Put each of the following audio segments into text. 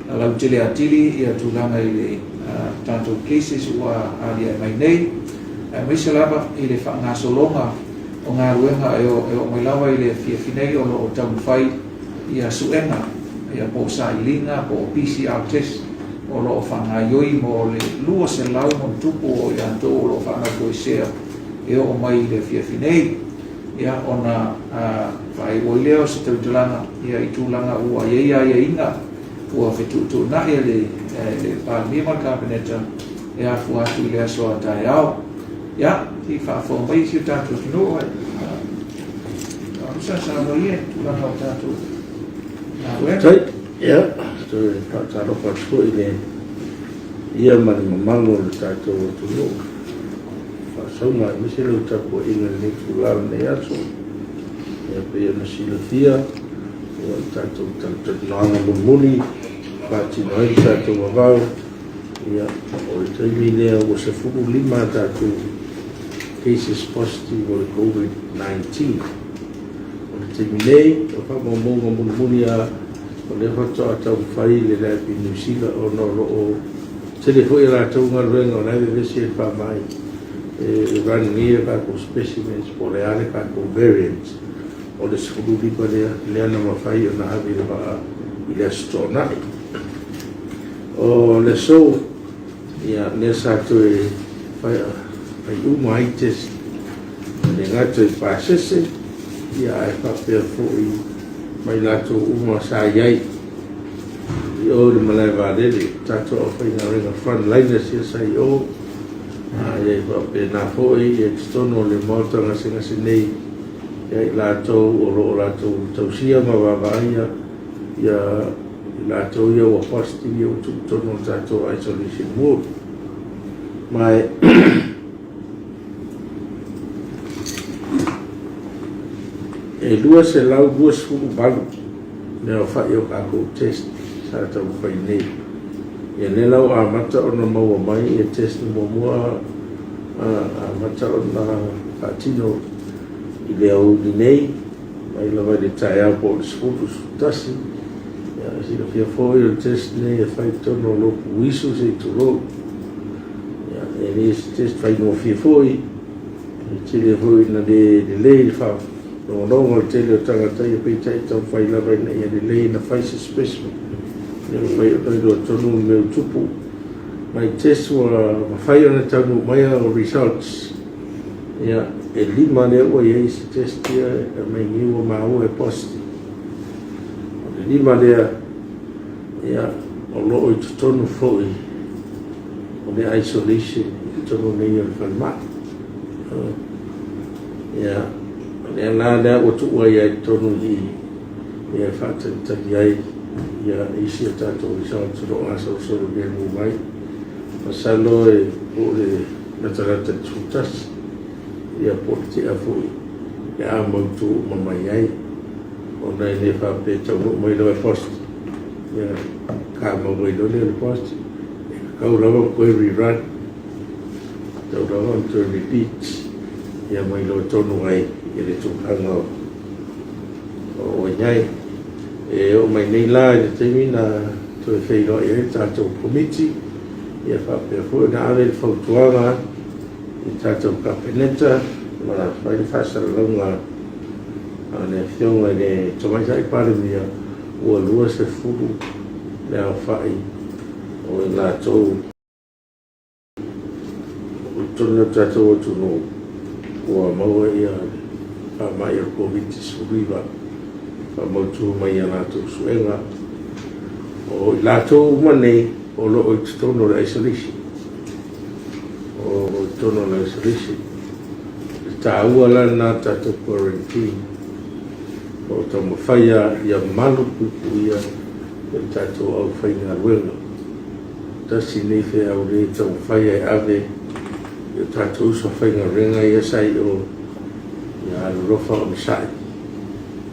Faalautele atili ia tulaga i le tatou cases ua aliae mai nei, aemaise lava i le faagasologa o galuega e oo mai lava i le afiafi nei o lo o taumafai ia suega ia po o sailiga po o PCR test o lo o faagaioi mo le 200 ma tupu o i latou o lo o faanaufoesea e oo mai i le afiafi nei. Ia ona faaiu ai lea o se tautalaga ia i tulaga ua i ai aiaiga ua fetuutuunai e le Palemia ma le Kapeneta e afua atu i le aso a taeao. Ia, se i faafofoga mai si o tatou atunuu, Usa saunoa ia i tulaga o tatou galuega. Ia, toe faatalofa atu foi i le ia ma le mamalu o le tatou atunuu. faasauga aemaise lau tapuaiga i lenei itula o lenei aso. Ia pei ona silafia, ia o le tatou talatalanoaga mulimuli e faatino ai le tatou vavau, ia o le taimi lea ua 15 a tatou cases positive o le COVID-19. O le taimi nei, o faamaumauga mulimuli lava, o lea faatoa taumafai le lab i Niu Sila ona o lo o tele foi a latou galuega o la e vevesi ai i le faamai e run nei a tatou specimens po o le a le tatou variant o le 15 lea, lea na mafai ona ave i le vaa i le Aso Toonai. O le aso, ia, lea sa toe fai uma ai test, e le gata i pasese, ia ae faapea foi ma i latou uma sa i ai i o i le malae vaalele, tatou aufaigaluega frontliners ia sa i o, a i ai faapena foi i totonu o le Maota Gasegase nei ia i latou o lo o latou tausia ma vaavaaia ia i latou ia ua positive ia ua tuu i totonu o le tatou isolation ward. Ma e 228 le aofai o tatou test sa taumafai nei. Ia lea la ua amata ona maua mai ia test muamua amata ona faatino i le aoauli nei, mai lava i le taeao po o le 10, 11. Ia, silafia foi o le test nei e fai i totonu o lou puisu se i tulou. Ia, e le o se test faigofie foi, e tele foi ina le lelei le faalogologo a le tele o tagata ia, peitai e taumafai lava ina ia lelei ona fai se specimen ia mafai ona iloa tonu le mea ua tupu. Ma i test ua mafai ona taunuu mai au results, ia, e 5 lea ua i ai isi test ia e aumai nei ua maua e positive. O le 5 lea, ia, o lo o i totonu foi o le isolation i totonu nei o le falemai. Ia, o lea la lea ua tuu ai i totonu i i, ia e faatalitali ai ia isi o tatou results o lo o gasolosolo lemu mai. Masalo e po o le latalata i le 11, ia po o le tea foi le a mautu uma mai ai, ona e le faapea e taunuu mai loa e positive, ia kamau ai loa lea o le positive. E tatau lava ona toe rerun, tatau lava ona toe repeat, ia ma iloa tonu ai i le tulaga o ua i ai. E oo mai nei la i le taimi na toe feiloai ai le tatou Komiti, ia faapea foi ona ave le fautuaga i le tatou Kapeneta ma fai le faasalalauga a le Afioga i le Tamaitai Palemia ua 20 le aofai o i latou i totonu o le tatou atunuu ua maua le faamai o le Koviti-19 faamautu mai i a latou suega. O i latou uma nei o lo o i totonu o le isolation. O i totonu o le isolation. Le taua la lena o le tatou quarantine, o lo o taumafai lava ia malu puipuia le tatou aufaigaluega. Tasi lenei feau lea e taumafai e ave i o tatou uso faigaluega ia sa i o, ia alolofa onosai,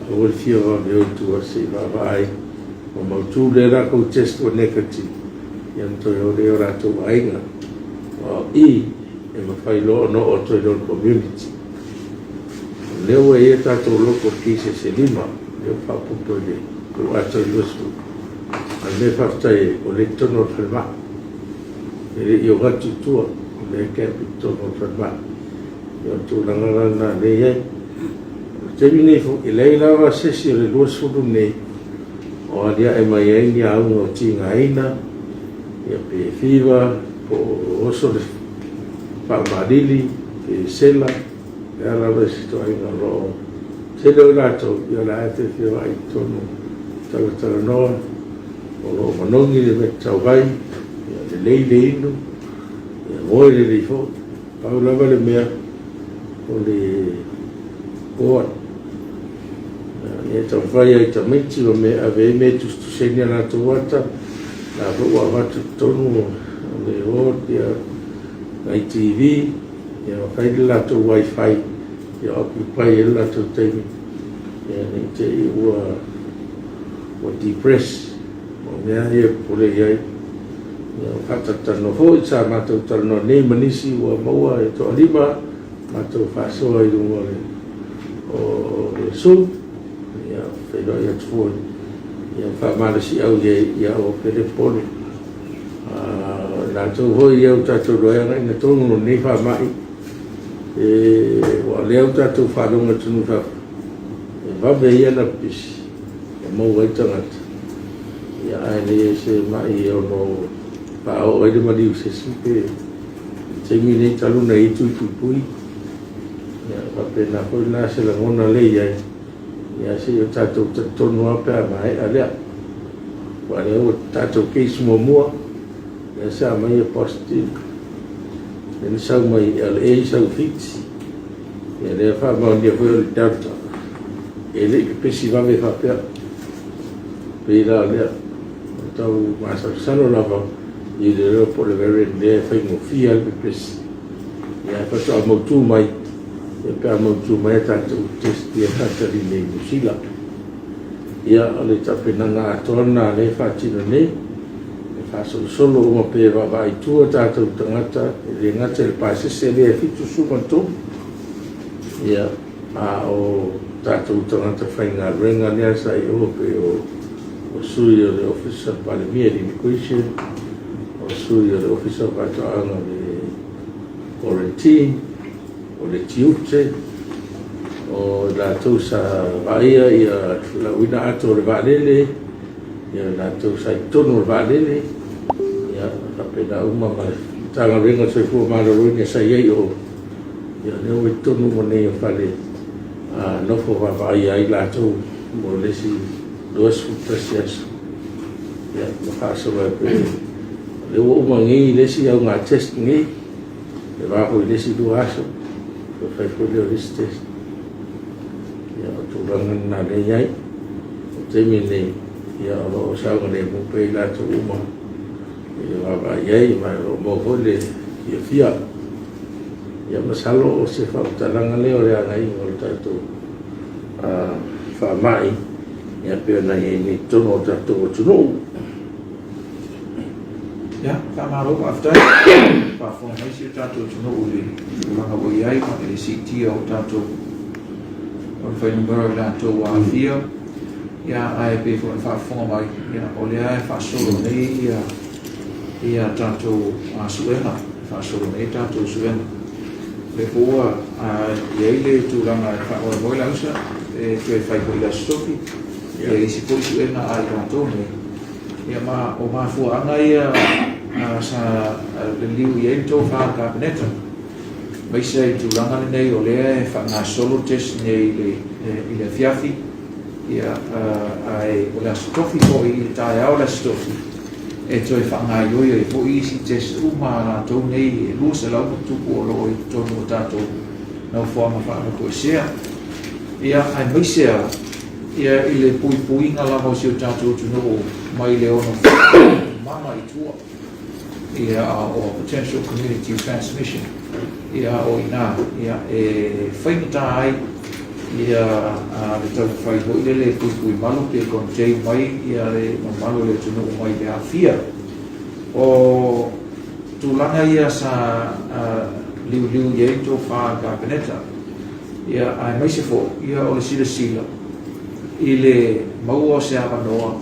aua le fia vave o i tua se i vaavaai ma mautu lea latou test ua negative, ia ona toe o lea i o latou aiga. O i e mafai loa ona oo atu ai loa i le community. O lea ua i ai tatou local cases e 5, lea ua faaopoopo i le ua atoa i le 20. A o le mea faafetai ai, o lea e i totonu o le falemai. E le i o atu i tua, o lea e camp i totonu o le falemai. Ia o le tulaga la lena o lea e i ai. O le taimi nei foi, e leai lava se isi o le 20 nei o aliae mai ai ni auga o tigaina, ia pe fever, po o oso le faamalili, pe sela, le a lava se ituaiga o lo o tele o i latou, ia o la e feofeoai i totonu, talatalanoa, o lo o manogi le mea tatau ai, ia lelei le inu, ia moe lelei foi. Pau lava le mea o le board, ia taumafai lava i tamaiti ma mea e ave ai mea e tusitusi ai ni a latou ata, la foi ua avatu i totonu o le ward nai TV. Ia ma fai le latou wifi ia occupy ai le latou taimi ia ne i te i ua ua depress o mea ia e popole i ai. Ia ua faatalatalanoa foi sa matou talanoa nei ma nisi ua maua e toalima matou faasoa i luga o le o le Zoom. Ia feiloai atu foi ia faamalosiau i ai ia aua pea le popole. O i latou foi ia ua tatou iloa ai agaiga tonu o lenei faamai, ua lea ua tatou faalogo i atunuu i fafo, e vave ia ona pipisi e maua ai tagata, ia ae leai se mai e ono faaoo ai le maliu i se isi pe i le taimi lenei talu ona i ai tui puipui. Ia faapena foi la se lagona lea e i ai, ia se i o tatou talitonu lava pe a maea lea. Aua o lea ua tatou case muamua, lea sa aumai e positive, lea na sau mai LA sau i Fiti, ia lea faamaonia foi o le Delta. E le i pepesi vave faapea. Pei la o lea, o tau masalosalo lava i le iloa po o le variant lea e faigofie lava le pepesi. Ia ae faatoa mautu mai, ia pe a mautu mai a tatou test ia faatali nei i Niu Sila. Ia, o le tapenaga atoa lena lea e faatino nei, e faasolosolo uma pea e vaavaai i tua tatou tagata, e le gata i le pasese lea e 73, ia, a o tatou tagata faigaluega lea sa i o pei o sui o le Ofisa o le Palemia i le Immigration, o sui o le Ofisa o Faatoaga i le Quarantine, o le tiute, o i latou sa vaaia ia lauina ato o le vaalele, ia i latou sa i totonu o le vaalele, ia faapena uma ma le Matagaluega o le Soifua Maloloina sa i ai i o, ia lea ua i totonu uma nei o fale nofo vaavaaia ai latou mo le isi 21 aso. Ia, ma faasolo ai pea. O lea ua uma nei le isi auga test nei, e va foi i le isi 2 aso, toe fai foi lea o le isi test. Ia, o tulaga lena lea e i ai. O le taimi lenei, ia o lo o saogalemu pea i latou uma i le vaavaai i ai, ma o lo o maua foi le fiafia. Ia masalo o se faamatalaga lea o le againa o le tatou faamai ia pei ona i ai nei i totonu o le tatou atunuu. Ia, faamalo faafetai. Faafofoga mai si o tatou atunuu i le tulaga ua i ai ma le siitia o tatou o le fuainumera o i latou ua aafia. Ia, ae pei foi ona faafofoga mai, ia, o lea e faasolo nei ia, ia tatou suega, e faasolo nei tatou suega. O lea foi ua i ai le tulaga e faamoemoe la usa e toe fai foi i le Aso Tofi, ia isi foi suega a i latou nei. Ia ma o mafuaaga ia sa liliu i ai le tofa a le Kapeneta, aemaise i tulaga lenei o lea e faagasolo test nei i le afiafi, ia, ae o le Aso Tofi foi i le taeao o le Aso Tofi, e toe faagaoioi ai foi isi test uma a latou nei e 200 ma tupu o lo o i totonu o tatou nofoaga faanofoesea. Ia, aemaise lava ia i le puipuiga lava o si o tatou atunuu mai le ono mama i tua, ia, o potential community transmission, ia, o i ina, ia, e faigata ai ia le taumafai foi lele e puipui malu pe contain mai ia le mamalu o le atunuu mai le aafia. O tulaga ia sa liuliu i ai le tofa a le Kapeneta. Ia, aemaise foi, ia, o le silasila i le maua o se avanoa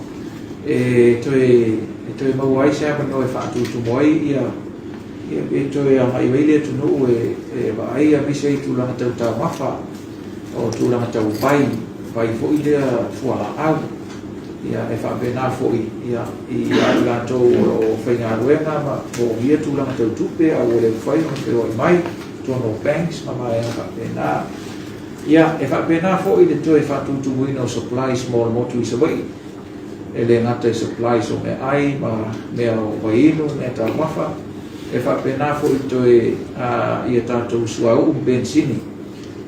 e toe, e toe maua ai se avanoa e faatutumu ai ia, ia pe toe agai ai le atunuu e, e vaai aemaise ai tulaga tau taumafa, o tulaga tau vai, vai foi lea fualaau. Ia, e faapena foi ia, i a i latou o lo o faigaluega ma moomia tulaga tau tupe a ua le mafai ona feoai mai. totonu o banks ma vaega faapena. Ia, e faapena foi le toe faatutumuina o supplies mo le motu i Savaii. E le gata i supplies o meaai ma mea o vaiinu, mea taumafa, e faapena foi toe ia tatou suauu ma penisini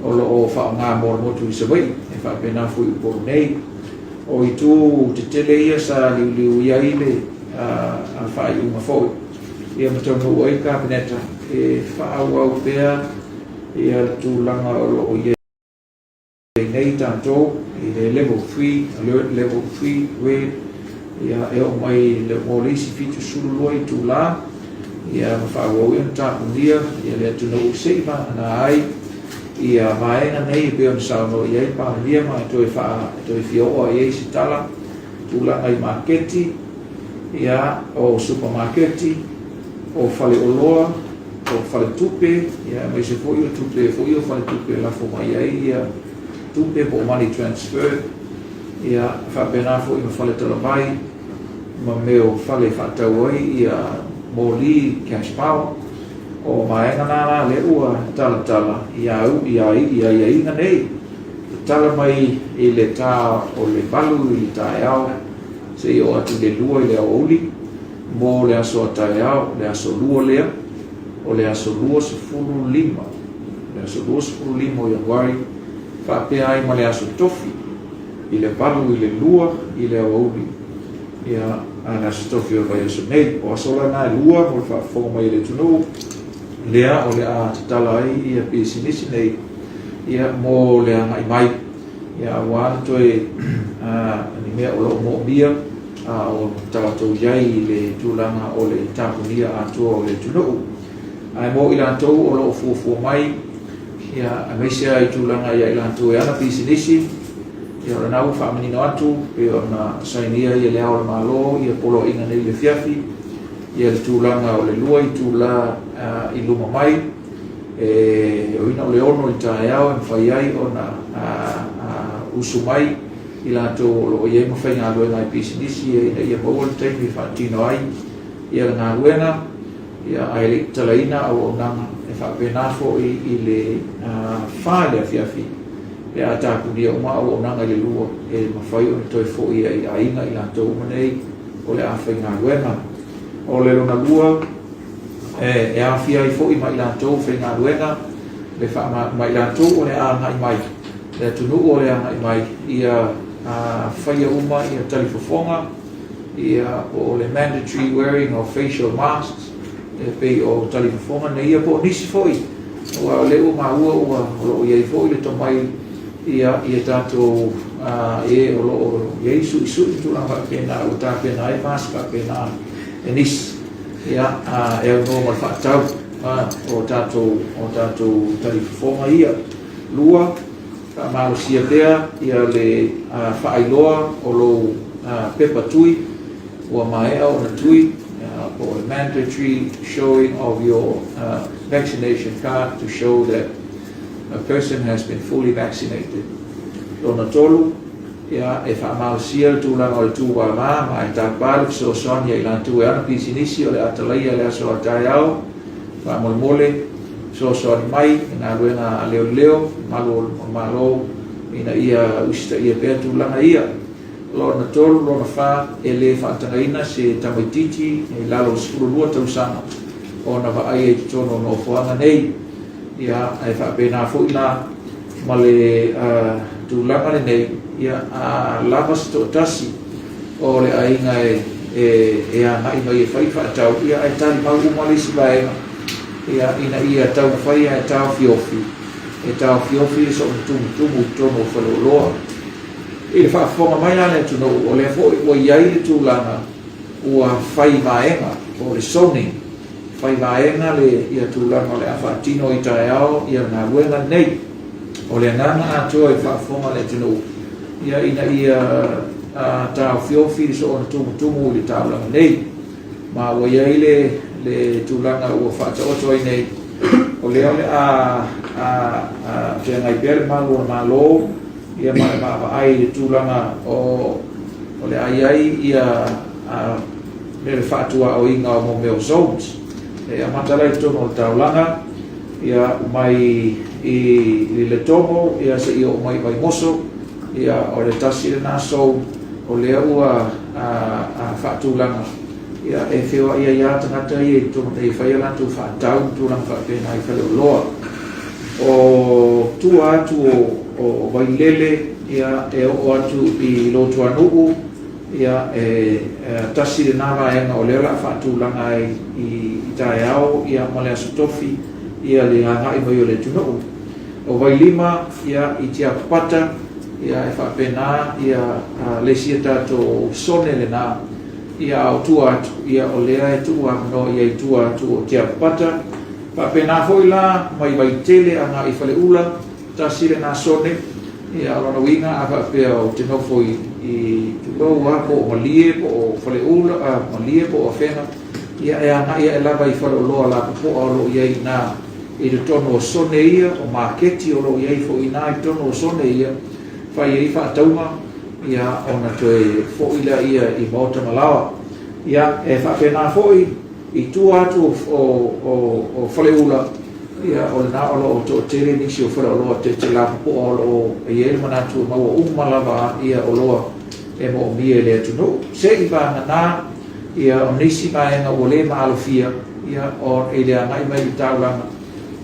o lo o faaaoga mo le motu i Savaii, e faapena foi i Upolu nei. O itu tetele ia sa liuliu i ai le faaiuga foi. Ia ma taunuu ai le Kapeneta e faaauau pea le tulaga o lo o i ai nei tatou i le level 3, alert level 3 red, ia, e oo mai mo le isi 72 itula, ia, ma faaauau ai ona tapunia le atunuu se i vagana ai ia vaega nei e pei ona saunoa i ai le Palemia ma e toe toe fia oo i ai se tala, tulaga i maketi, ia, o supamaketi, o faleoloa, o faletupe, ia, aemaise foi o tupe foi o faletupe e lafo mai ai ia tupe po o money transfer, ia, faapena foi ma faletalavai ma mea o fale e faatau ai ia moli cash power. O vaega na la lea ua talatala i au i aiaiga nei, tatala mai i le ta o le 8 i le taeao seia oo atu i le 2 i le aoauli mo le aso a taeao, le aso 2 lea, o le aso 25, le aso 25 o Ianuari, faapea ai ma le aso Tofi i le 8 i le 2 i le aoauli, ia, a le aso Tofi o le vaiaso nei. O aso la na e lua mo le faafofoga mai a le atunuu, lea o le a tatala ai ia pisinisi nei, ia, mo le agai mai, ia, aua le toe ni mea o lo o moomia a o tatou i ai i le tulaga o le tapunia atoa o le atunuu. Ae mo i latou o lo o fuafua mai, ia, aemaise lava i tulaga ia i latou e ana pisinisi, ia, o lena ua faamanino atu pei ona sainia ia le Ao o le Malo ia poloaiga nei i le afiafi, ia le tulaga o le 2 itula i luma mai, e oina o le 6 i le taeao e mafai ai ona usu mai i latou o lo o i ai ma faigaluega i pisinisi ina ia maua le taimi e faatino ai ia le galuega, ia, ae le i tatalaina auaunaga. E faapena foi i le 4 i le afiafi pe a tapunia uma auaunaga i le 2 e mafai ona toe foi ai i aiga i latou uma nei o le a faigaluega. O le lona lua, e aofia ai foi ma i latou faigaluega le ma i latou o le a agai mai le atunuu o le agai mai, ia faia uma ia talifofoga, ia, po o le mandatory wearing of facial masks, e pei o talifofoga nei ia po o nisi foi, aua o lea ua maua ua o lo o i ai foi le tomai ia i tatou e o lo o i ai suisui tulaga faapena ua tapena ai mask faapena e nisi, ia, e aunoa ma le faatau o tatou talifofoga ia. Lua, faamalosia pea ia le faailoa o lou pepa tui ua maea ona tui, po o le mandatory showing of your vaccination card to show that a person has been fully vaccinated. Lona tolu, ia, e faamalosia le tulaga o le tūvāvā ma e tapa le fesoasoani a i latou e ana pisinisi o le a talaia le aso a taeao, faamolemole, fesoasoani mai i galuega a leoleo, malu o le Malo, ina ia usitaia pea tulaga ia. Lona tolu, lona fa, e le faatagaina se tamaitiiti i lalo o le 12 tausaga ona vaaia i totonu o nofoaga nei. Ia, ae faapena foi la ma le tulaga lenei, ia, a lava se toatasi o le aiga e agai mai e fai faatau, ia, ae talimau uma le isi vaega, ia, ina ia taumafai e taofiofi, e taofiofi le soona tumutumu i totonu o faleoloa. I le faafofoga mai la le atunuu, o lea foi ua i ai le tulaga ua fai vaega, po o le zoning, fai vaega le ia tulaga o le a faatino i taeao ia galuega nei. O le agaga atoa i faafofoga le atunuu, ia, ina ia taofiofi le soona tumutumu i le taulaga nei. Ma ua i ai le tulaga ua faataoto ai nei, o lea o le a feagai pea le malu o le Malo, ia, ma le vaavaai i le tulaga o le a i ai ia le faatuaoiga o mo mea o zones. E amata la i totonu o le taulaga, ia, mai i Letogo, ia, seia oo mai i Vaimoso, ia, o le tasi lena zone o lea ua faatulaga, ia, e feoai ai lava tagata ia i totonu nei e fai a latou faatau tulaga faapena i faleoloa. O tua atu o Vailele, ia, e oo atu i Lotuanuu, ia, e tasi lena vaega o lea o le a faatulaga ai i taeao, ia, ma le aso Tofi. ia le agai mai o le atunuu. O Vailima ia i Tiapapata ia e faapena ia le isi a tatou sone lena ia a o tua atu ia o lea e tuu avanoa i ai i tua atu o Tiapapata. Faapena foi la mai Vaitele agai i Faleula, tasi lena sone ia o lona uiga a faapea ou te nofo i tulou lava po o Malie po o Faleula, Malie po o Afega ia e agai ae lava i faleoloa lapopoa o lo o i ai i ina i totonu o sone ia, o maketi o lo o i ai foi i ina i totonu o sone ia, fai ai faatauga ia ona toe foi lea i maota ma laoa. Ia e faapena foi i tua atu o Faleula, ia o lena o lo o toatele nisi o faleoloa tete lapopoa o lo o i ai le manatu e maua uma lava ia oloa e moomia e le atunuu. Se i vagana ia o nisi vaega ua le maalofia ia o i le agai mai i le taulaga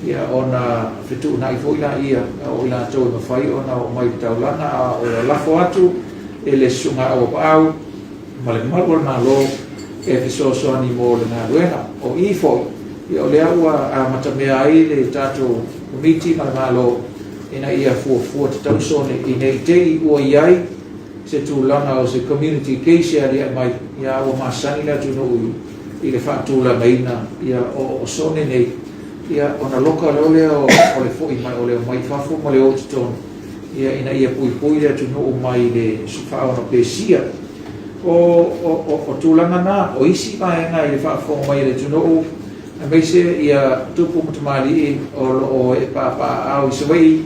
ia ona fetuunai foi laia o i latou e mafai ona oo mai i le taulaga a o lafo atu e le susuga a Auapaau ma le mamalu o le Malo e fesoasoani mo le galuega. O i foi, ia o lea ua amatamea ai le tatou Komiti ma le Malo ina ia fuafua tatau sone i nei te i ua i ai se tulaga o se community case e aliae mai, ia ua masani le atunuu i le faatulagaina ia o sone nei, ia ona loka loa lea o le foi mai o le omai i fafo ma le o i totonu, ia ina ia puipui le atunuu mai le faaonopesia. O tulaga na, o isi vaega i le faafofoga mai a le atunuu, aemaise ia tupu ma tamalii o lo o e papaaao i Savaii,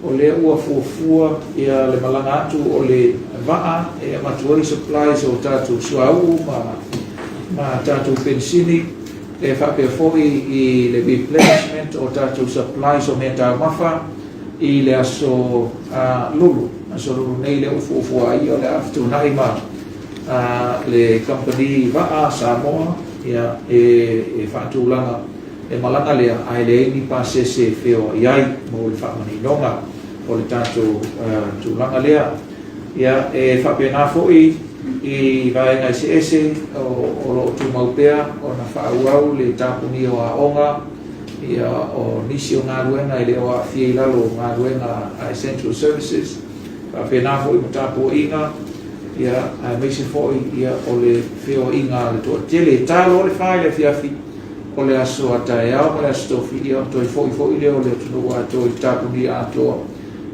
o lea ua fuafua ia le malaga atu o le vaa e avatu ai supplies o tatou suauu ma tatou penisini, e faapea foi i le replenishment o tatou supplies o meataumafa i le aso Lulu, aso Lulu nei lea ua fuafua ai o le a fetuunai ma le kamupani vaa Samoa ia e faatulaga le malaga lea ae leai ni pasese e feoai ai mo le faamaninoga o le tatou tulaga lea. Ia e faapena foi i vaega eseese o lo o tumau pea ona faaauau le tapunia o aoga, ia o nisi o galuega e le o aafia i lalo o galuega a essential services, faapena foi ma tapuaiga, ia aemaise foi ia o le feoaiga a le toatele. E ta loa le 4 i le afiafi o le aso a taeao ma le aso Tofi, ia ona toe foi foi lea o le atunuu atoa i le tapunia atoa,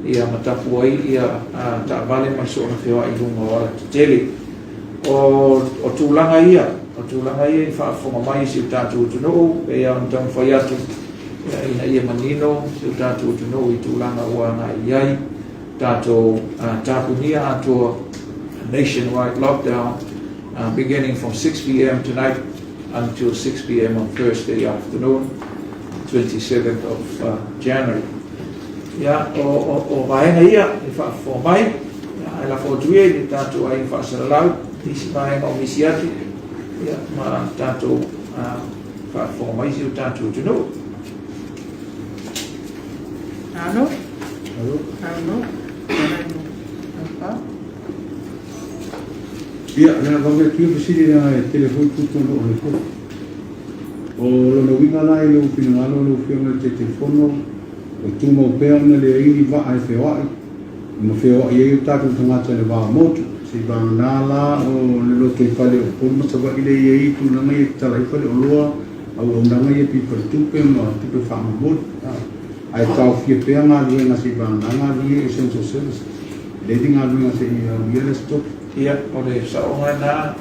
ia ma tapu ai ia taavale ma le soona feoai i luga o alatetele. O tulaga ia, o tulaga ia i faafofoga mai i si o tatou atunuu, pei lava ona taumafai atu ina ia manino si o tatou atunuu i tulaga ua agai i ai tatou tapunia atoa, nationwide lockdown beginning from 6 p.m. tonight until 6 p.m. on Thursday afternoon, 27th of January. Ia, o vaega ia e faafofoga mai, ia, ae lafo atu ia i le tatou aiga faasalalau, nisi vaega o misi atu, ia, ma tatou faafofoga mai si o tatou atunuu. Alo. Alo. Alo. Alo. Ia, o le a vave atu ia fesili leaga e tele foi tutu o lo o le foi. O lona uiga la i lou finagalo lau Afioga i le Taitaifono, e tumau pea ona leai ni vaa e feoai ma feoai ai o tatou tagata i le va o motu. Seivagana la o le lotoifale o Upolu ma Savaii lea e i ai tulaga ia e tatala ai faleoloa, auaunaga ia pei faletupe ma tupe faamomoli. Ae taofia pea galuega seivagana galuega ia essential services. E leai ni galuega se i aulia le Aso Tofi. Ia, o le saoga lena,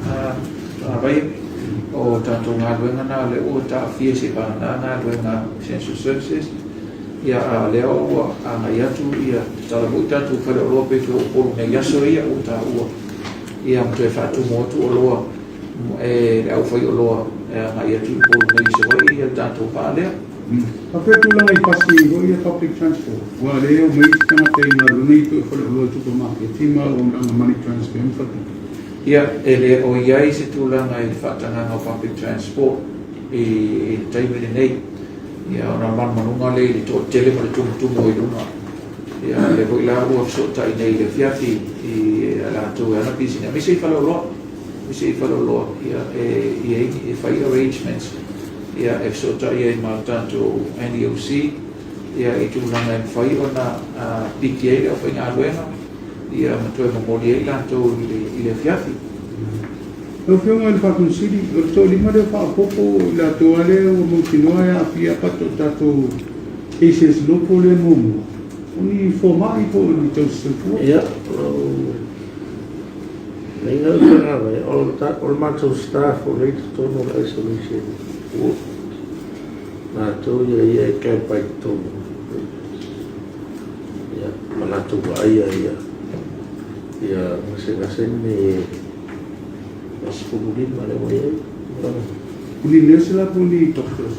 Vaia, o tatou galuega na o lea ua taofia seivagana galuega essential services. Ia, a o lea ua agai atu ia tatala foi tatou faleoloa pei foi o Upolu nei i aso ia ua taua, ia ma toe faatumu atu oloa e le aufaioloa e agai atu i Upolu nei i Savaii ia le tatou vaa lea. Faapea tulaga i pasi foi ia public transport, aua o lea e omai isi tagata i galuega ia pei o faleoloa i supamaketi ma auaunaga money transfer ma faletupe. Ia, e le o i ai se tulaga i le faatagaga o public transport i le taimi lenei. Ia, ona o le manumanuga lea i le toatele ma le tumutumu ai luga. Ia, o lea foi la ua fesootai nei i le afiafi i a latou e ana pisinisi, aemaise i faleoloa, aemaise i faleoloa, ia, e i ai, e fai arrangements ia, e fesootai ai ma le tatou NEOC ia, i tulaga e mafai ona piki ai le aufaigaluega ia, ma toe momoli ai latou i le afiafi. Lau Afioga i le Faamasino Sili, o le toalima lea faaopoopo i latou lava lea ua mautinoa e aafia apato i tatou cases local lea muamua, o ni fomai po o ni tausisoifua? Ia, o lou tagata, o le matou staff o lea i totonu o le isolation ward. Latou ia e camp ai i totonu. Ia, ma latou vaaia ia gasegase nei e 15 lea ua i ai. O ni nurse la po o ni doctors?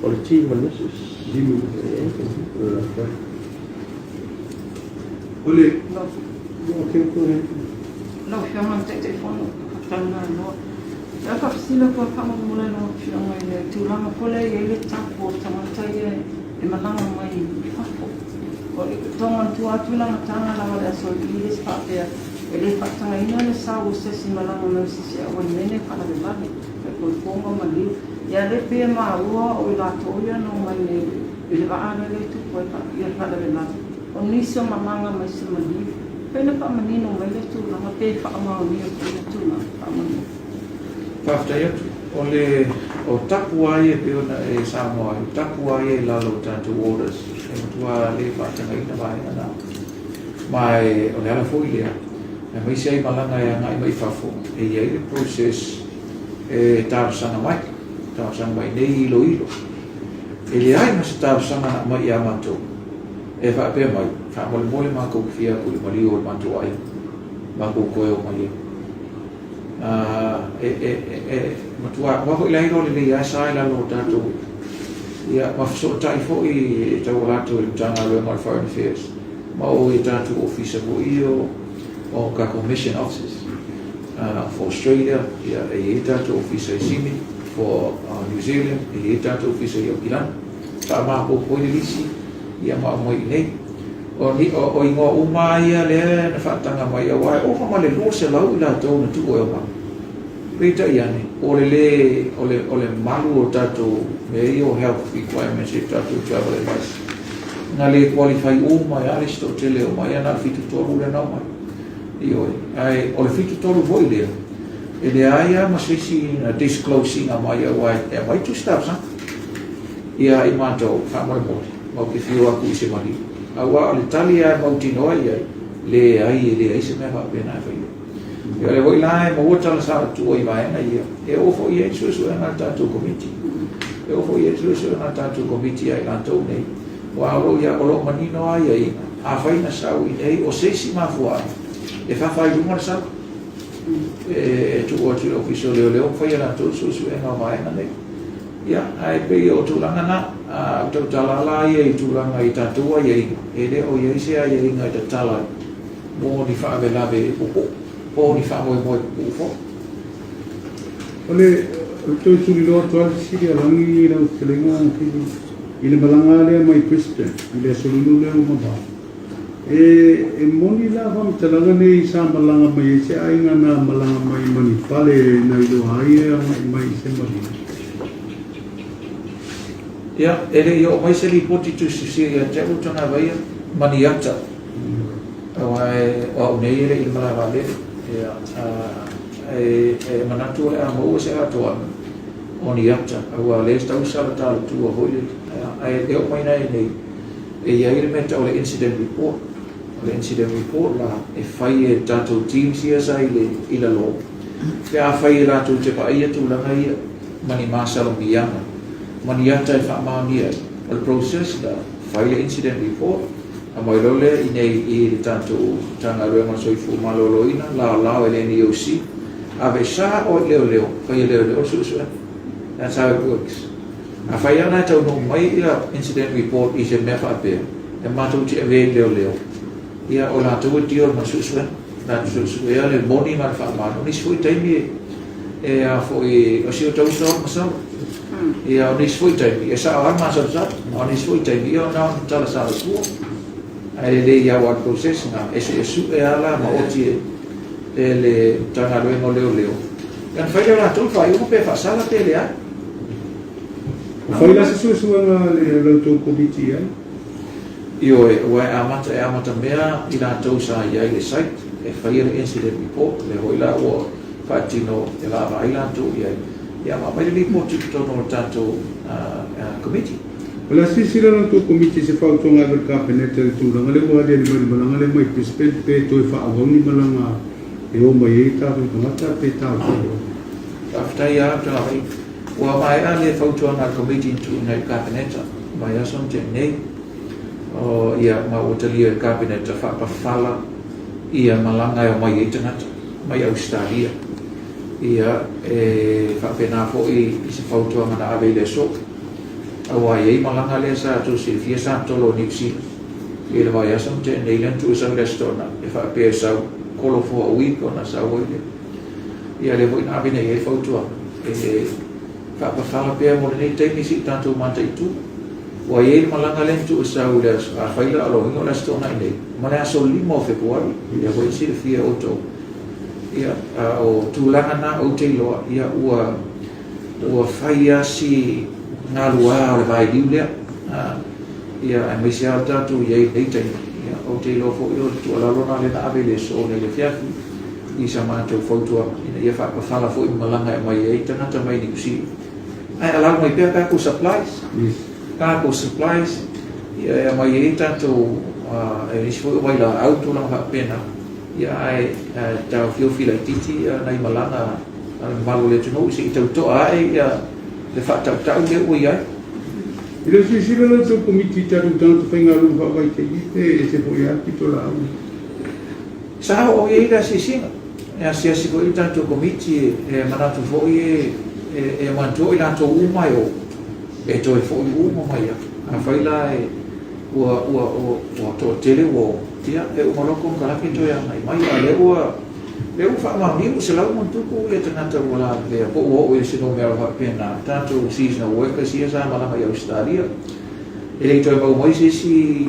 O le team of nurses. Team of nurses. O le... Okay, go ahead. Lau Afioga i le Taitaifono, faafetai loa. E faafesili atu faamolemole lau Afioga i le tulaga foi lea e i ai le tapu o tagata ia e malaga mai i fafo. O le toga atu i lagataga lava le aso i le faapea e le faatagaina le sau o se isi malaga mai o se isi aua i mea nei faalavelave, faikoikoga ma liu. Ia le pei e maua o i latou ia na omai nei i le vaa lea e tupu ai ia le faalavelave. O nisi o malaga mai se maliu. Pei na faamanino mai le tulaga pe faamaonia foi le tulaga faamanino. Faafetai atu. O le o tapu lava ia e pei ona e saunoa ai, o tapu lava ia i lalo o tatou orders, e matua le faatagaina vaega na. Ma e, o le ala foi lea, aemaise ai malaga e agai mai fafo, e i ai le process e talosaga mai, talosaga mai nei iloilo. E leai ma se talosaga na aumai ia matou, e faapea mai, faamolemole matou te fia atu i le maliu o le matou aiga, matou toe o mai ai. E matua aua foi la iloa lelei lava sa i lalo o tatou ia ma fesootai foi e tauala atu i le Matagaluega o le Foreign Affairs ma o i tatou ofisa foi o tatou mission offices for Australia, ia, e i ai tatou ofisa i Sydney, for New Zealand, e i ai tatou ofisa i Aukilani, faamaopoopo ai le lisi ia ma aumai i nei. O igoa uma ia lea na faataga mai, aua e ova ma le 200 i latou na tuu e omai. Peitai ane, o le lē o le malu o tatou mea ia o health requirements e tatou travel advice. Na le qualify uma ai le isi toatele o mai, na o le 73 lea na omai. Ioe, ae o le 73 foi lea, e leai lava ma se isi na disclose ina mai, aua e aumai tusi talosaga. Ia i matou, faamolemole, matou te fiu atu i se maliu. Aua o le tali lava e mautinoa i ai, leai, e leai se mea faapena e faia. Ia o lea foi la e maua tala saotua i vaega ia, e oo foi i ai le suesuega a le tatou komiti. E oo foi i ai le suesuega a le tatou komiti ia i latou nei, aua o lo o manino lava aiaiga, afai na sau i nei o se isi mafuaaga, e fafa i luga le sau. E tuu atu i le Ofisa o Leoleo ma fai e latou le suesuega o vaega nei. Ia, ae pei o tulaga na, au tautala la ia i tulaga i tatou aiaiga, e le o i ai se aiaiga e tatala ai mo ni faalavelave e puupuu, po o ni faamoemoe pupuu foi. O le toe tuliloa atu lava le fesili a Lagi lau fetalaiga Fili, i le malaga lea mai Brisbane i le aso Lulu lea ua mavae. E moni la faamatalaga nei sa malaga mai ai se aiga na malaga mai Manifale na iloa ai e agai mai i se maliu? Ia, e le i oo mai se lipoti tusitusia ia te au tagavaia ma ni ata. Aua e, o au nei e le i le malae vaalele. Ia, e manatu o le a maua se atoaga o ni ata, aua o lea e tau sala talatua foi le, ae e oo mai nei, e i ai le mea tau o le incident report. O le incident report la, e fai e tatou teams ia sa i lalo. Pe a fai e latou te vaaia tulaga ia, ma ni masalomiaga, ma ni ata e faamaonia ai. O le process la, fai le incident report, aumai loa lea i nei i le tatou Matagaluega o le Soifua Maloloina, laolao e le NEOC, ave sao i leoleo, fai e leoleo le suesuega. That's how it works. Afai lava la e taunuu mai ia incident report i se mea faapea, e matou te avea i leoleo, ia o latou e deal ma le suesuega. Latou suesuea le moni ma le faamaoni. O nisi foi taimi e a foi, o si o tau uso o le masalo. Ia o nisi foi taimi, e sao lava le masalosalo. A o nisi foi taimi, ia o na o ni tala salatua. Ae lelei aua o le process na, e suesue lava la maoti e le Matagaluega o Leoleo. Ia ona fai lea o latou le faaiuga pe faasala pe leai. Ua fai la se suesuega a le la outou Komiti i ai? Ioe, aua e amata e amatamea i latou sa i ai i le site e faia le incident report, lea foi la ua faatino e vaavaai latou i ai, ia ma aumai le lipoti i totonu o le tatou Komiti. O le a silasila la outou Komiti i se fautuaga e ave i le Kapeneta i le tulaga lea ua aliali mai i le malaga lea mai Brisbane pe toe faaauau ni malaga e o mai ai tatou tagata pe taofia loa. Faafetai lava Tavai. Ua maea le fautuaga a le Komiti na tuuina i le Kapeneta i vaiaso na tea nei. O, ia, ma ua talia e le Kapeneta faapafala ia malaga e omai ai tagata mai Ausetalia. Ia, e faapena foi i se fautuaga na ave i le aso, aua e i ai malaga lea sa tou silafia sa tolo i Niu Sila i le vaiaso na tea nei, lea na tuu e sau i le Aso Toonai, e faapea e sau kolo for a week ona sau ai lea. Ia lea foi na ave nei i ai le fautuaga e faapafala pea mo lenei taimi se i tatou mataitu. Ua i ai le malaga lea na tuu e sau i le aso, afai la o lona uiga o le Aso Toonai nei, ma le aso 5 o Fepuari, lea foi e silafia e outou. Ia, a o tulaga na ou te iloa, ia ua ua fai lava si galuā o le vailiu lea, a, ia, aemaise lava o le tatou i ai i lenei taimi. Ia, ou te iloa foi o le tuualalo lena lea na ave i le aso nei i le afiafi i sa matou fautuaga ina ia faapafala foi malaga e aumai ai tagata mai Niu Sila. Ae allow mai pea tatou supplies, tatou supplies, ia e aumai ai tatou, e nisi foi o vailaau ma tulaga faapena. Ia ae taofiofi laitiiti nai malaga a le mamalu o le atunuu se i tau to'a ae ia le faatautau lea ua i ai. E le o silasila la outou Komiti i tatou tagata faigaluega faavaitaimi pe ese foi lava le pitolaau? Sa oo i ai le asiasiga. E asiasi foi le tatou Komiti e manatu foi e manatua o i latou uma e o e toe foi uma mai lava. Afai la e ua, ua, ua, ua toatele ua o, ia, e uma loa konekarate toe agai mai, a o lea ua, lea ua faamaonia ua 100+ ia tagata ua lavevea po ua oo i se numera faapena, tatou seasonal workers ia sa malaga i Ausetalia. E le i toe maua mai se isi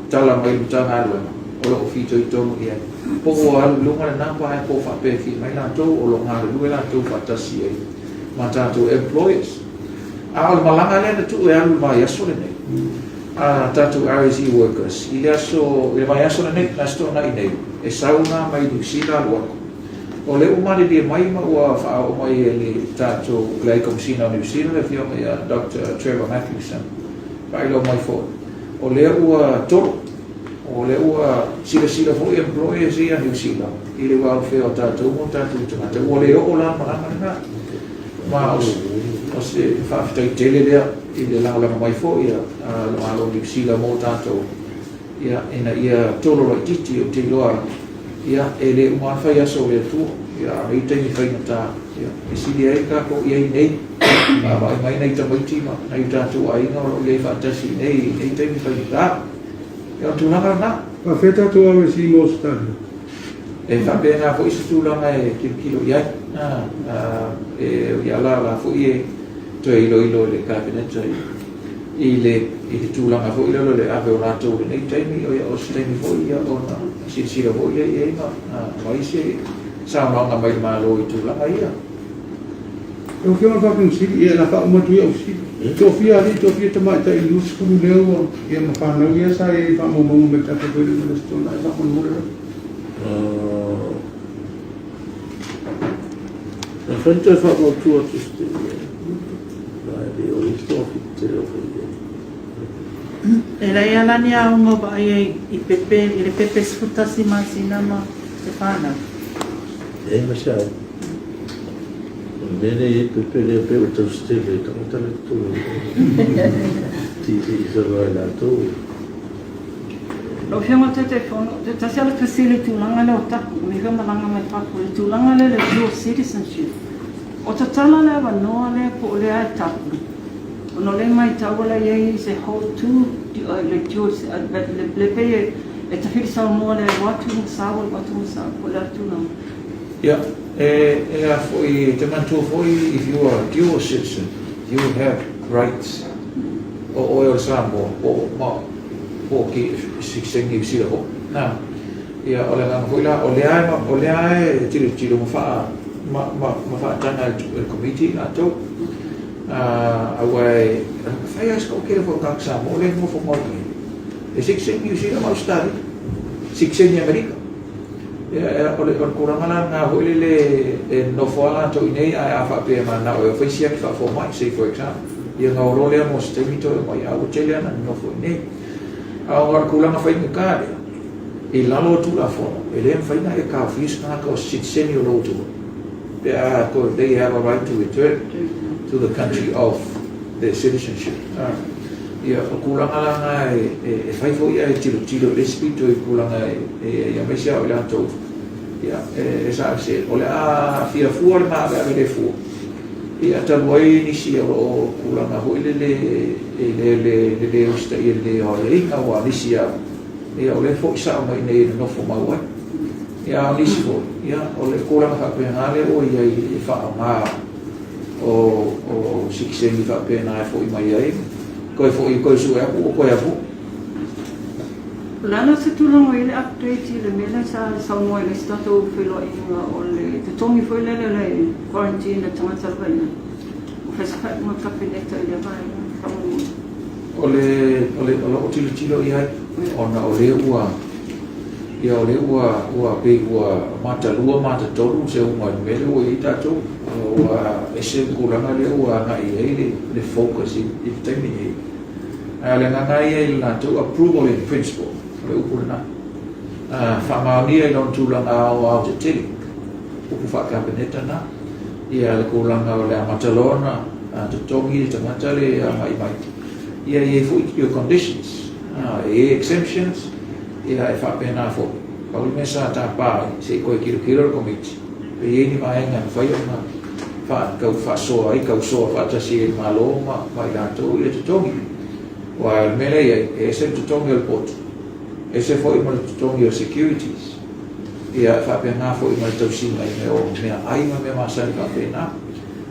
tala mai le Matagaluega o lo o fitoitonu i ai. Po ua alu i luga le number ae po o faapefea mai latou o lo o galulue latou faatasi ai ma tatou employers. A o le malaga lea na tuu e alu i le vaiaso lenei a tatou RSE workers i le aso, i le vaiaso lenei, le Aso Toonai nei, e sau la mai Niu Sila alu atu. O lea ua malilie mai ma ua faaoo mai e le tatou, le High Komesina o Niu Sila, le Afioga ia Doctor Trevor Matthewson, faailoa mai foi, o lea ua tolo, o lea ua silasila foi employers ia a Niu Sila i le welfare o tatou ma o tatou tagata. Ua le oo la le malaga lena. Ma o se faafetai tele lea i le lagolago mai foi a le Malo o Niu Sila mo tatou, ia, ina ia tolo laitiiti. Ou te iloa, ia, e le uma lava le fai aso o le Atua, ia, a o nei taimi faigata, ia, e sili ai le tatou i ai nei, vaavaai mai nai tamaiti ma nai o tatou aiga o lo o i ai faatasi i nei, i nei taimi faigata. Ia, o le tulaga lena. Faafetai tatou RSE mo Ausetalia. E faapena foi se tulaga e tilotilo i ai. E ui lava la o la foi e toe iloilo e le Kapeneta i le i le tulaga foi lea o le ave o latou i lenei taimi, o se taimi foi ia ona silasila foi lea i ai ma aumai se saunoaga mai le Malo i tulaga ia. Lau Afioga i le Faamasino Sili, ia o le a faauma atu ia au fesili. Toafia alii, toafia tamaitai i le 20 lea ua, ia ma fanau ia sa i ai i faamaumauga mai le tatou Faileaga i le Aso Toonai faamolemole lava. Na fai toe faamautu atu se taimi e le o i toafiti o fai ai. E leai lava la ni aoga o vaaia i pepe, i le pepe 11 masina ma se fanau. E ma se aoga. O le mea lea e i ai pepe lea pei ua tausi tele e tagata la e totonu o TV solo ai latou. Lau Afioga i le Taitaifono, e tasi lava le fesili i le tulaga lea o tapu, o lea foi e malaga mai fafo i le tulaga lea o le dual citizenship. O tatala le avanoa lea po o lea e tapu, ona o lea e matau o la e i ai se whole two, le dual, le pei e tafili Samoa le alu atu ma sau, alu atu ma sau, po o le a le tulaga? Ia, e a foi, e te manatua foi, if you are a dual citizen, you have rights. O oe o le Samoa, po o, ma, po o ki, se Niu Sila foi. Na, ia, o le agaga foi la, o lea e, o lea e tilotilo ma faa, ma, ma, ma faataga e le Komiti i latou. Aua e fai lava si toatele foi o tagata Samoa lea e nonofo mai nei, e sitiseni Niu Sila ma Ausetalia, sitiseni Amerika. Ia, o le tulaga la lena foi lele e nonofo lava latou i inei, ae a faapea e mananao e fai siaki faafomai, say for example, ia ona o loa lea mo se taimi toe omai, a ua tele lava ina nonofo i inei. A o le tulaga faigata lea, i lalo o Tulafono, e le mafai ona e taofia se tagata o se sitiseni o lou atunuu pe a they have a right to return to the country of their citizenship. Ia, o tulaga la na e fai foi ae tilotilo i le isi pito i tulaga e aemaise lava o i latou ia, e saese, o le a aafia fua le maaveave le fua, ia, talu ai nisi o lo o tulaga foi lele e le le usitaia lelei o aiaiga, aua o nisi lava, ia, o lea e foi sao mai i inei e nonofo mau ai. Ia, a o nisi foi, ia, o le tulaga faapena lea ua i ai i le faaaoga o sitiseni faapena e foi mai ai, toe foi, toe sue atu ua toe avua. O le a la se tulaga o i ai le update i le mea lea sa saunoa ai le isi tatou feiloaiga o le totogi foi lele o le quarantine a tagata lava i ina? Ua fai se faaiuga a le Kapeneta i lea vaega faamolemole? O le, o le, o lo o tilotilo i ai ona o lea ua, ia o lea ua, ua pei ua matalua matatolu se uga i le mea lea ua i ai tatou, ua ese le tulaga lea ua agai i ai le focus i le taimi nei. Ae o le agaga ia i le latou approval in principle, o le upu lena. Faamaonia i lona tulaga aoaotetele, upu faa-Kapeneta na, ia le tulaga o le amata loa ona totogi le tagata le agai mai. Ia e i ai foi your conditions, e i ai exemptions, ia e faapena foi. Pau le mea sa tapa ai, se i toe tilotilo le Komiti, pe i ai ni vaega e mafai ona tau faasoa ai, tausoa faatasi ai le Malo ma i latou ia totogi. Aua o le mea lea e i ai, e ese le totogi o le potu, ese foi ma le totogi o securities, ia e faapena foi ma le tausiga i mea o meaai ma mea masani faapena.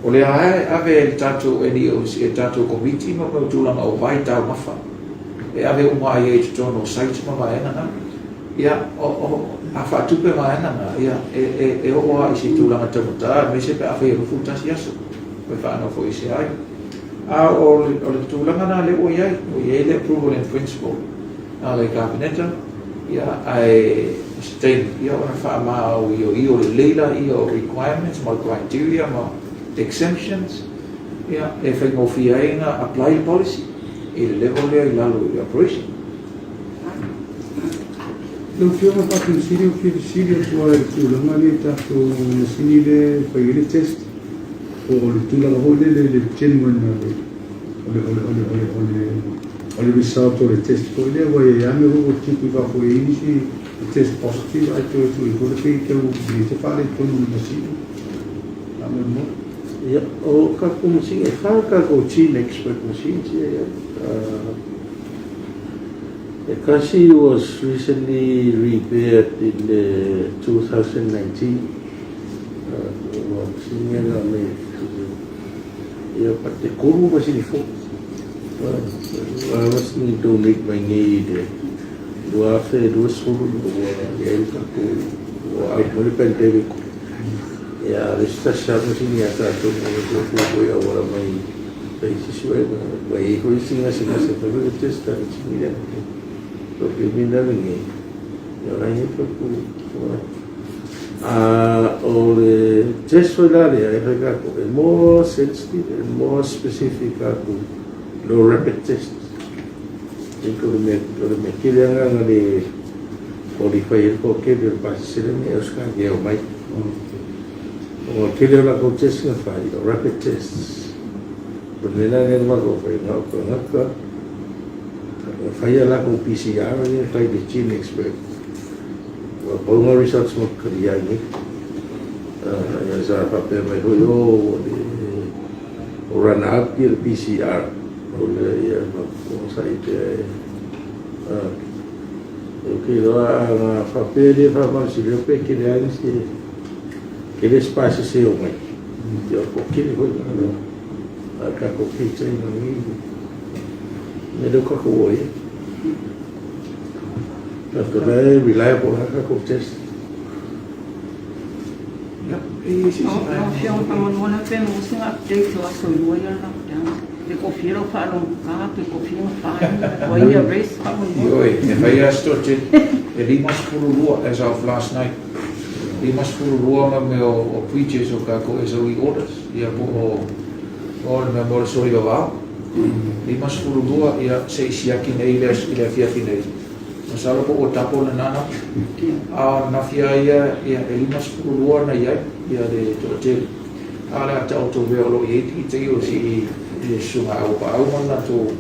O lea lava e ave e le tatou NEOC, e le tatou Komiti ma mea o tulaga o vai taumafa, e ave uma ai i totonu o sites ma vaega na. Ia, a faatupe vaega na, ia, e oo lava i se tulaga taugata, aemaise pe afai e 21 aso, toe faanofoesea ai. A o le tulaga na lea ua i ai, ua i ai le approval in principle a le Kapeneta, ia, ae o se taimi, ia, ona faamaoioio lelei lea o requirements ma criteria ma exemptions, ia, e faigofie ai ona apply le policy i le level lea i lalo i le operation. Lau Afioga i le Faatonu Sili, ou te fia fesili atu lava i le tulaga lea i tatou masini lea e fai ai le test, po o le tulaga foi lele i le genuine o le o le o le o le o le o le o le result o le test foi lea, aua e i ai lava mea foi ua tupu i fafo e i ai nisi e test positive ae toe tuu ifo le pei tau i ai se faaletonu o le masini. Faamolemole. Ia, o tatou masini, e fa tatou GeneXpert machines ia e i ai. E tasi was recently repaired in the 2019. Ua masini ia na me ia pa te kuru masini fou. Ua masini donate mai nei i le 2020 ua i ai le tatou ua out mai le pandemic. Ia le se tasi lava masini a tatou mo le fuafua foi auala mai fai isi suega. Ua i ai foi isi gasegase fai foi le test a le masini lea. So ke mina lenei, ia o la e i ai tatou o le test foi la lea e fai tatou e more sensitive and more specific atu no rapid test. E o le mea o le mea tele lava na le qualify ai le toatele o le pasese lenei o se tagata e omai. O le tele o latou test na fai o rapid tests. O le mea la lea na matou fai na o tagata na fai a latou PCR lea fai le GeneXpert. Ua pau na results ma kali ai nei. Ia sa faapea mai foi o le o run out ia le PCR. O le ia ma sa i te e ke loa a na faapea le faamalosi leo pe ke le ai se ke le spasi se o mai. Ia ko kele foi na a ka ko ke tei na ni. Me leo ka ko oi. Na to le reliable ha ka ko test. Ia, e i ai se isi Lau vaega. Afioga faamolemole pe maua sina update o aso e lua ia le lockdown. Pe kofia lau faalogogata pe kofia na faina ua ia race faamolemole. Ioe, e fai lava si toatele, e 52 as of last night, 52 ma mea o breaches o tatou SOE orders, ia po o o le mea mo le soli vavao. 52, ia se i siaki nei i le afiafi nei. Masalo po ua double lena number. A o ananafi lava ia, ia e 52 na i ai ia le toatele. A o le a taoto mea o lo o i ai tiitei o si i le susuga Auapaau ma le latou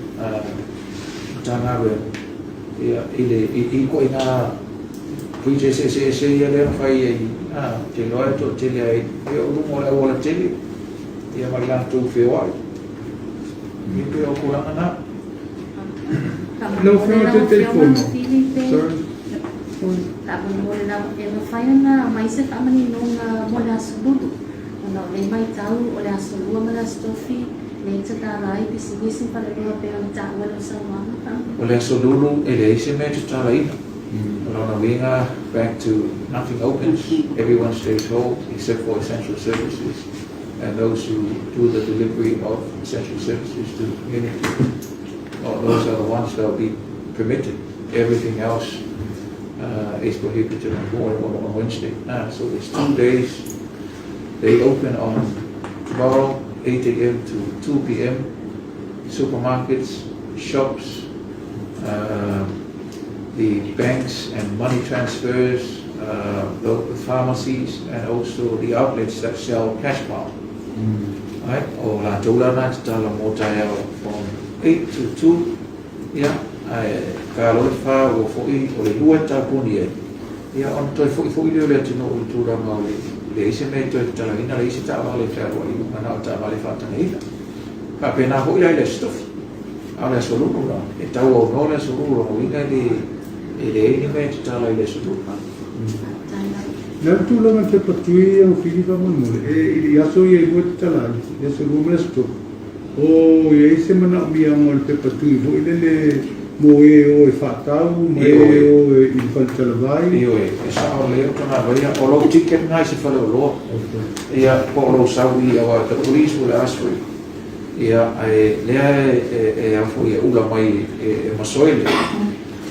Matagaluega ia i le i i ituaiga breach eseese ia lea na fai ai, a, ou te iloa e toatele ai ia o luga o le auala tele ia ma le latou feoai. Ia pei o tulaga na. Lau Afioga i le Taitaifono. Sorry. Faamolemole lava, e mafai ona aumai se faamaninoga mo le Aso Lulu, ona o lea e matau o le Aso Lua ma le Aso Tofi lea e tatala ai pisinisi ma faleoloa pei ona taua i lau saunoaga. Faamolemole. O le Aso Lulu e leai se mea e tatalaina. O lona uiga, back to nothing opens, everyone stays home except for essential services and those who do the delivery of essential services to the community. Oh, those are the ones that will be permitted. Everything else is prohibited on, on Wednesday. So it's 2 days. They open on tomorrow, 8 a.m. to 2 p.m. Supermarkets, shops, the banks and money transfers, the pharmacies, and also the outlets that sell cash power. Right? O latou la na tatala mo taeao from 8 to 2, ia, ae fealo i fa ua fo'i o le lua e tapuni ai, ia ona toe fo'ifo'i lea o le atunuu i le tulaga o le leai se mea e toe tatalaina, leai se taavale e fealuai i luga, na o taavale faatagaina. Faapena foi la i le Aso Tofi, a o le Aso Lulu la, e tauaunoa le Aso Lulu, lona uiga e le e leai ni mea e tatala i le Aso Lulu. Le a le tulaga i le pepa tui au Fili faamolemole, e i aso ia e lua e tatala ai, le Aso Lua ma le Aso Tofi. O i ai se manaomiaga o le pepa tui foi lele mo e o e faatau ma e o e i le fale talavai? Ioe, e sao lelei o tona vaia. O lou ticket lena i se fale oloa. Ia, po o lou sau i aua the police will ask for it. Ia, ae lea e ao foi e ula mai e masoe lea.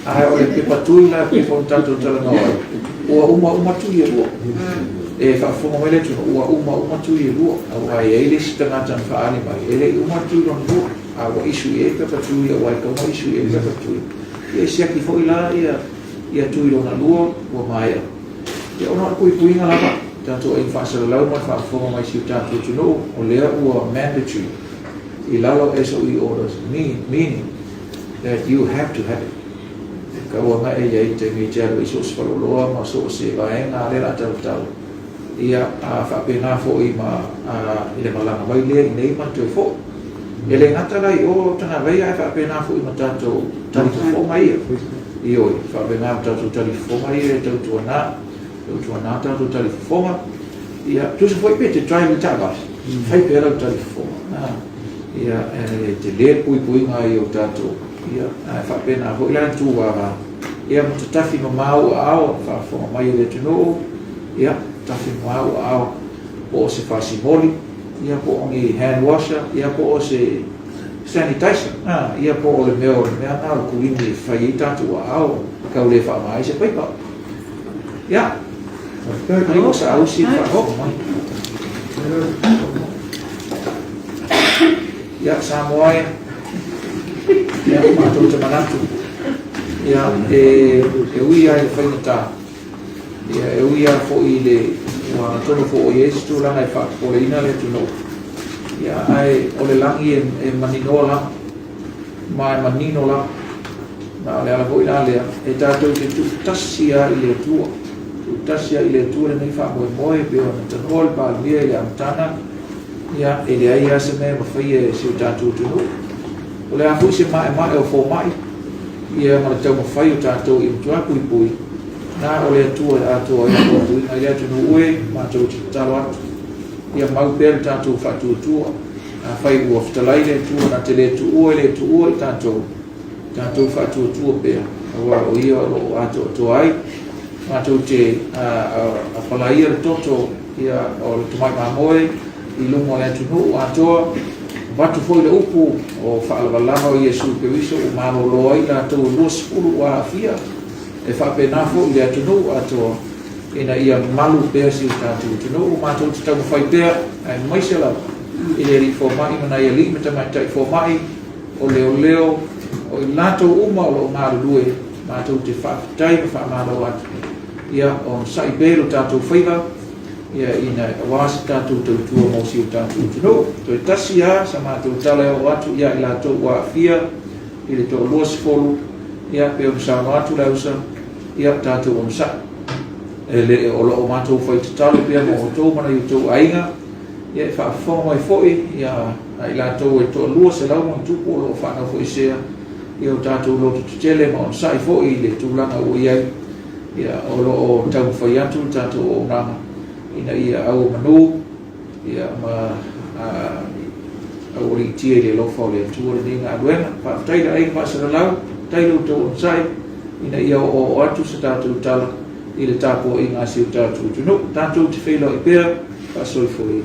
Ae o le pepa tui la e pei foi ona tatou talanoa ai, ua uma uma tui e lua. E faafofoga mai le atunuu, ua uma uma tui e lua. Aua e i ai le isi tagata na faaali mai, e le i uma le tui lona lua, a ua issue i ai le pepa tui, aua e tatau ona issue i ai le pepa tui. Ia e siaki foi la ia ia tui lona lua ua maea. Ia ona o le puipuiga lava, tatou aiga faasalalau ma le faafofoga mai si o tatou atunuu, o lea ua mandatory i lalo o SOE orders, meaning that you have to have it. E tatau ona e i ai i le taimi e te alu ai i so o se faleoloa ma so o se vaega lea o le a talatala, ia, a faapena foi ma i le malaga mai lea i inei ma le toe foi. E le gata la i o Tagavaia ae faapena foi ma tatou talifofoga ia. Ioe, faapena ma tatou talifofoga ia e tautuana, tautuana tatou talifofoga. Ia, tusa foi pe te drive i le taavale, fai pea lau talifofoga. Ia, e tele le puipuiga i o tatou, ia, ae faapena foi la le tuvava, ia ma tatafi mamao aao, faafofoga mai e le atunuu, ia, tatafi mamao aao, po o se fasimoli, ia po o ni hand washer, ia po o se sanitizer, a, ia po o le mea o le mea na o le kulini e fai ai tatou aao, tau le faaaoga ai se paipa. Ia, ai ua saausi le faafofoga mai. Ia, Samoa e, ia, matou te manatu, ia, e, e ui lava i le faigata, ia, e ui lava foi i le, ua atonu foi o i ai se tulaga e faapopoleina le atunuu, ia, ae o le lagi e, e maninoa lava, ma e manino lava. Ma o le ala foi la lea, e tatou te tuutasi lava i le Atua, tuutasi lava i le Atua lenei faamoemoe, e pei ona tanoa le Palemia i le amataga, ia, e leai lava se mea e mafaia e si o tatou atunuu. O le a foi se maemae o fomai, ia ma le taumafai o tatou i matua puipui, na o le Atua e atoa ai le puipuiga i le atunuu e, matou te tatalo atu, ia mau pea le tatou faatuatua. Afai ua fetalai le Atua na te le tuua e le tuua i tatou, tatou faatuatua pea, aua o ia o lo o atoatoa ai. Matou te apalaia le toto ia, o le tamai mamoe i luma o le atunuu atoa, Avatu foi le upu o faalavalava o Iesu Keriso ua malolo ai latou e 20 ua aafia, e faapena foi le atunuu atoa ina ia malu pea si o tatou atunuu. Matou te taumafai pea, aemaise lava i le alii fomai ma nai alii ma tamaitai fomai, o leoleo, o i latou uma o lo o galulue, matou te faafetai ma faamalo atu. Ia onosai pea i lo tatou faiva, ia ina aua se tatou tautua mo si o tatou atunuu. Toe tasi lava sa matou tala e oo atu ia i latou ua aafia i le toalua sefolu, ia pei ona saunoa atu le ausa, ia tatou onosai. E le o lo o matou fai tatalo pea mo outou ma nai outou aiga, ia e faafofoga mai foi ia a i latou e toalua selau ma tupu o lo o faanofoesea, ia o tatou loto tetele ma onosai foi i le tulaga ua i ai. Ia, o lo o taumafai atu le tatou auaunaga ina ia auomanu ia, ma aualiitia i le alofa o le Atua lenei galuega. Faafetai i le aiga faasalalau, faafetai lo outou onosai ina ia oooo atu se tatou tala i le tapuaiga a si o tatou atunuu. Tatou te feiloai pea, faasoifuaina.